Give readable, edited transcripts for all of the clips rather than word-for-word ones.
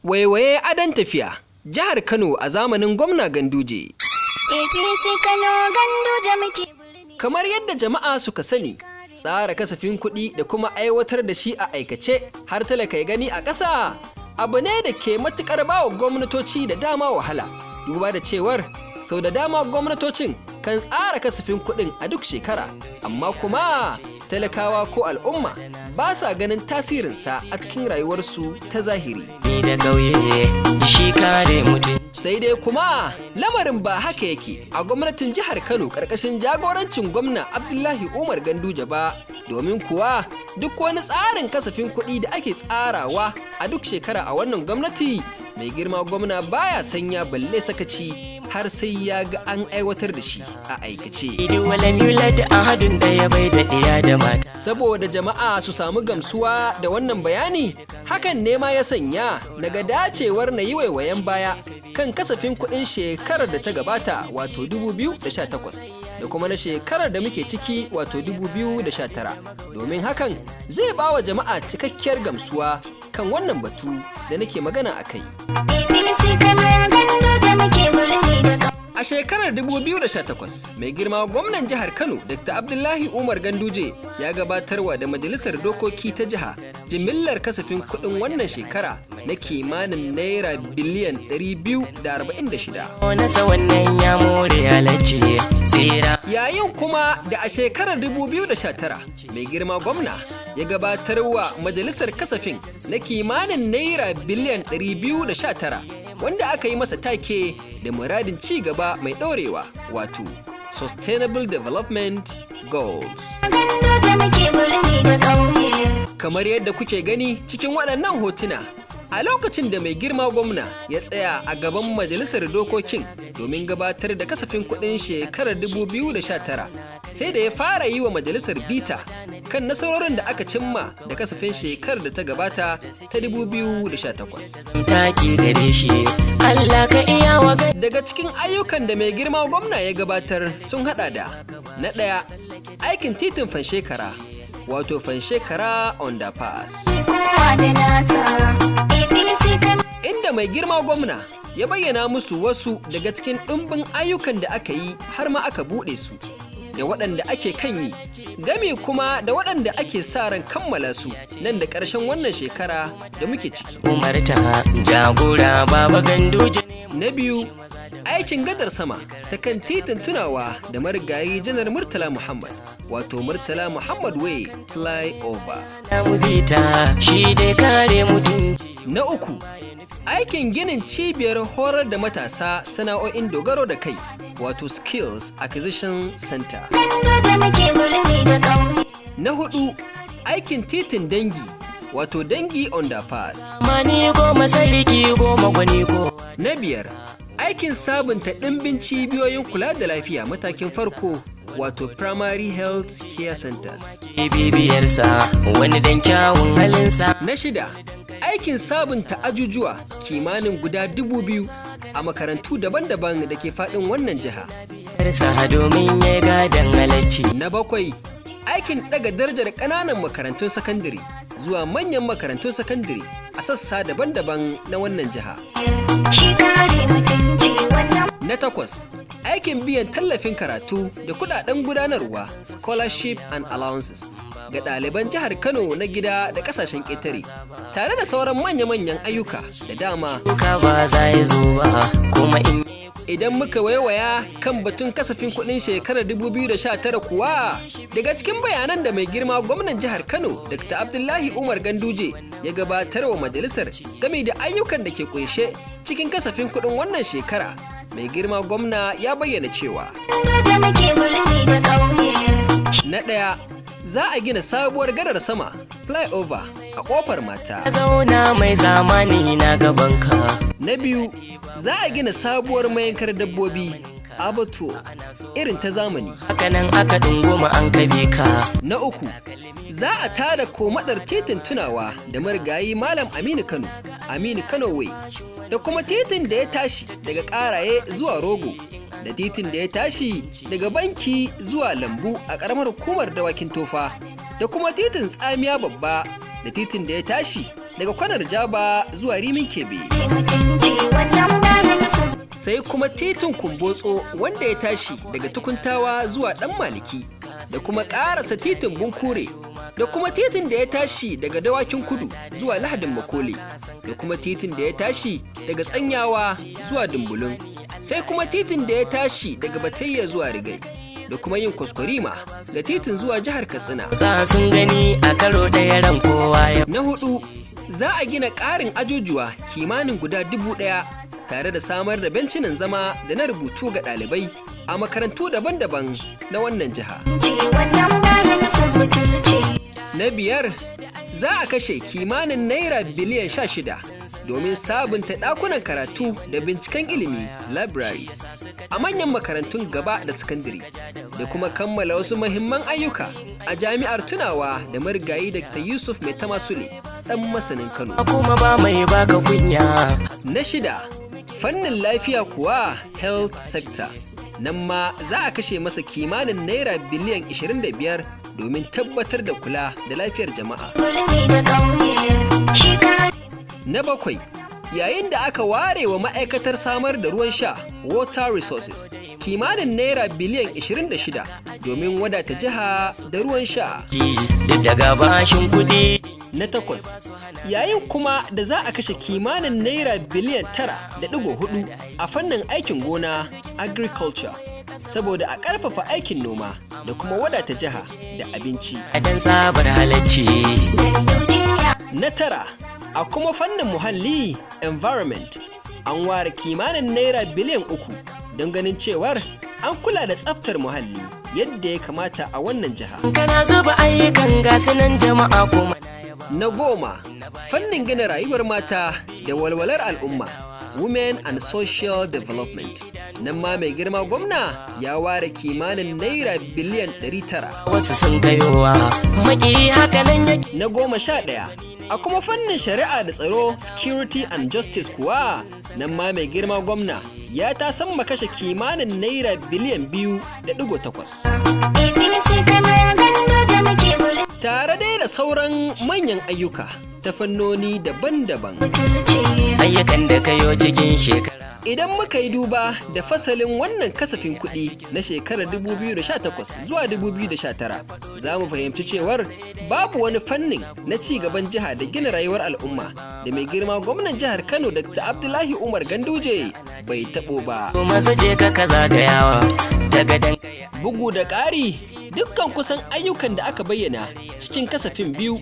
Waiwaye adon tafiya, jihar Kano a zamanin gwamna Ganduje. APC Kano, Ganduje muke. Kamar yadda jama'a suka sani, tsara kasafin kuɗi da kuma aiwatar da shi a aikace har talaka ya gani a ƙasa abu ne da ke matuƙar bawa gwamnatoci da dama wahala. Duba da cewar sau da dama gwamnatocin kan tsara kasafin kuɗin a duk shekara, amma kuma talakawa ko al'umma ba sa ganin tasirinsa a cikin rayuwarsu ta zahiri. Ni da ƙauye shi kare mutum. Sai dai kuma lamarin ba haka yake a gwamnatin jihar Kano karkashin jagorancin gwamna Abdullahi Umar Ganduje ba, domin kuwa duk wani tsarin kasafin kuɗi da ake tsarawa a duk shekara a wannan gwamnati, mai girma gwamna baya sanya balle sakaci har sai ya ga an aiwatar da shi a aikace. Idi walam yulad ahadun da ya bai da ɗiya da mata. Saboda jama'a su samu gamsuwa da wannan bayani, hakan ne ma ya sanya naga dacewar na yi waiwayen baya kan kasafin kuɗin shekarar da ta gabata, wato 2018, da kuma na shekarar da muke ciki, wato 2019, domin hakan zai ba wa jama'a cikakkiyar gamsuwa kan wannan batu da nake magana a kai. APC Kano, Ganduje muke birni da ƙauye. A shekarar 2018, mai girma gwamnan jihar Kano, Dr. Abdullahi Umar Ganduje, ya gabatarwa da Majalisar Dokoki ta Jiha jimillar kasafin kuɗin wannan shekara na kimanin naira biliyan 246. Nasa wannan ya more halacci tsira. Yayin kuma da a shekarar 2019 mai girma gwamna ya gabatarwa majalisar kasafin na kimanin naira biliyan 219, wanda aka yi masa take da muradin ci gaba mai ɗorewa, wato Sustainable Development Goals. Ganduje muke birni da ƙauye. Kamar yadda kuke gani cikin waɗannan hotuna, a lokacin da mai girma gwamna ya tsaya a gaban majalisar dokokin domin gabatar da kasafin kuɗin shekarar 2019, sai da ya fara yi wa majalisar bita kan nasarorin da aka cimma da kasafin shekarar da ta gabata ta 2018. Taki gare shi Allah ka iya wa. Daga cikin ayyukan da mai girma gwamna ya gabatar sun hada da: na ɗaya, aikin titin Fanshekara, wato Fanshekara Underpass. Kowa da nasa. APC Kano. Inda mai girma gwamna ya bayyana musu wasu daga cikin ɗumbin ayyukan da aka yi har ma aka buɗe su, da waɗanda ake kan yi, game kuma da waɗanda ake sa ran kammala su nan da ƙarshen wannan shekara da muke ciki. Umarta jagora Baba Ganduje. Na biyu, aikin gadar sama ta kan titin tunawa da marigayi Janar Murtala Muhammad, wato Murtala Muhammad Way Flyover. Mu bita shi dai kare mutunci. Na uku, aikin ginin cibiyar horar da matasa sana'o'in dogaro da kai, wato Skills Acquisition Center. Ganduje muke birni da ƙauye. Na hudu, aikin titin Dangi, wato Dangi Underpass. Mani goma sarki goma gwani ko. Na biyar, aikin sabunta ɗimbin cibiyoyin kula da lafiya matakin farko, wato Primary Health Care Centers. Ke bibiyarsa wani dan kyawun halinsa. Na shida, aikin sabunta ajujuwa kimanin guda 2000 a makarantu daban-daban da ke faɗin wannan jiha. Yarsa domin ya gadan halacci. Na bakwai, aikin ɗaga darajar ƙananan makarantun sakandare zuwa manyan makarantun sakandare a sassa daban-daban na wannan jiha. Shi kare mutunci wannan. Na takwas, aikin biyan tallafin karatu da kudaden gudanarwa, scholarship and allowances, ga ɗaliban jihar Kano na gida da ƙasashen ƙetare, tare da sauran manya-manyan ayyuka da dama. Ka ba za ya zo ba kuma in Idan muka waiwaya kan batun kasafin kuɗin shekarar 2019 kuwa, daga cikin bayanan da mai girma gwamnan jihar Kano, Dr. Abdullahi Umar Ganduje, ya gabatar wa majalisar game da ayyukan da ke kunshe cikin kasafin kuɗin wannan shekara, mai girma gwamna ya bayyana cewa: Ganduje muke birni da ƙauye. Na ɗaya, za a gina sabuwar gadar sama, flyover, a Ƙofar Mata. Zauna mai zamani na gabanka. Na biyu, za a gina sabuwar mayankar dabbobi, abattoir, irin ta zamani. Hakanan aka ɗunguma an kabe ka. Na uku, za a tada komadar titin tunawa da marigayi Malam Aminu Kano, Aminu Kano Way, da kuma titin da ya tashi daga Ƙaraye zuwa Rogo, da titin da ya tashi daga Banki zuwa Lambu a ƙaramar hukumar Dawakin Tofa, da kuma titin Tsamiya Babba, da titin da ya tashi daga daga Kwanar Jaba zuwa Rimin Kebe. Mutunci wannan baya nufin Sai kuma titin Kumbotso wanda ya tashi daga Tukuntawa zuwa Dan Maliki, da kuma ƙarasa titin Bunkure, da kuma titin da ya tashi daga Dawakin Kudu zuwa Lahadin Makole, da kuma titin da ya tashi daga Tsanyawa zuwa Dumbulun, sai kuma titin da ya tashi daga Batayya zuwa Rigai, da kuma yin kwaskwarima ga titin zuwa jihar Katsina. Za sun gani a karo ɗaya ran kowa ya Na hudu, za a gina ƙarin ajujuwa kimanin guda 1,000 tare da samar da bencinan zama da na rubutu ga ɗalibai a makarantu daban-daban na wannan jiha. Wannan baya nufin butulci. Na biyar, za a kashe kimanin naira biliyan 16 domin sabunta ɗakunan karatu da binciken ilimi, libraries, a manyan makarantun gaba da sakandare, da kuma kammala wasu mahimman ayyuka a jami'ar tunawa da marigayi Dr. Yusuf Mai Tamasule, ɗan masanin Kano. Kuma ba mai baka kunya. Na shida, fannin lafiya kuwa, health sector. Nan ma za a kashe masa kimanin naira biliyan 25 domin tabbatar da kula da lafiyar jama'a. Birni da ƙauye shi ka Na bakwai, yayin da aka ware wa ma'aikatar samar da ruwan sha, water resources, kimanin naira biliyan 26 domin wadata jiha da ruwan sha. Duk daga bashin kuɗi. Na takwas, yayin kuma da za a kashe kimanin naira biliyan 9.4 a fannin aikin gona, agriculture, saboda a ƙarfafa aikin noma da kuma wadata jiha da abinci. Dan tsabar halacci. Ganduje. Na tara, a kuma fannin muhalli, environment, an ware kimanin naira biliyan 3 don ganin cewar an kula da tsaftar muhalli yadda ya kamata a wannan jiha. Kana zuba ayyukan gasu nan jama'a kuma Na goma, fannin gina rayuwar mata da walwalar al'umma, Women and Social Development. Nan ma mai girma gwamna ya ware kimanin naira biliyan 900. Wasu sun kayowa maki haka nan yake. Na 11, a kuma fannin shari'a da tsaro, Security and Justice kuwa, nan ma mai girma gwamna ya ta san kashe kimanin naira biliyan 2.8. APC kamar Ganduje muke burin. Tare dai da sauran manyan ayyuka ta fannoni daban-daban. Butulci. Ayyukan da kayo cikin shekara. Idan muka yi duba da fasalin wannan kasafin kuɗi na shekarar 2018 zuwa 2019, za mu fahimci cewar babu wani fannin na ci gaban jiha da gina rayuwar al'umma da mai girma gwamnan jihar Kano Dr. Abdullahi Umar Ganduje bai taɓo ba. To maza je ka zagayawa ta gadan. Bugu da ƙari, dukkan kusan ayyukan da aka bayyana cikin kasafin biyu,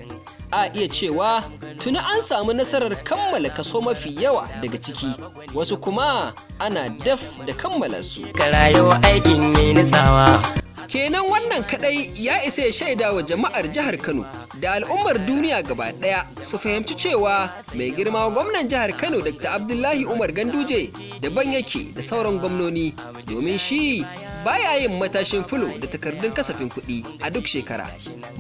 a iya cewa tuni an samu nasarar kammala kaso mafi yawa daga ciki, wasu kuma ana daf da kammala su. Ka rayo aikin yi nutsawa. Kenan wannan kadai ya isa ya shaida wa jama'ar jihar Kano da al'ummar duniya gaba daya su fahimci cewa mai girma gwamnan jihar Kano Dr. Abdullahi Umar Ganduje daban yake da sauran gwamnoni, domin shi baya yin matashin fulo da takardun kasafin kuɗi a duk shekara.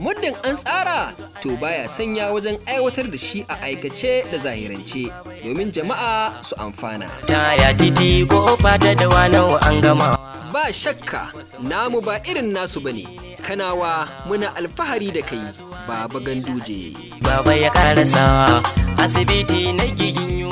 Muddin an tsara, to baya sanya wajen aiwatar da shi a aikace da zahirance domin jama'a su amfana. Taya titi ko fata da wanau an gama. Ba shakka namu ba irin nasu bane. Kanawa muna alfahari da kai, Baba Ganduje. Baba ya karasawa asibiti na gigin.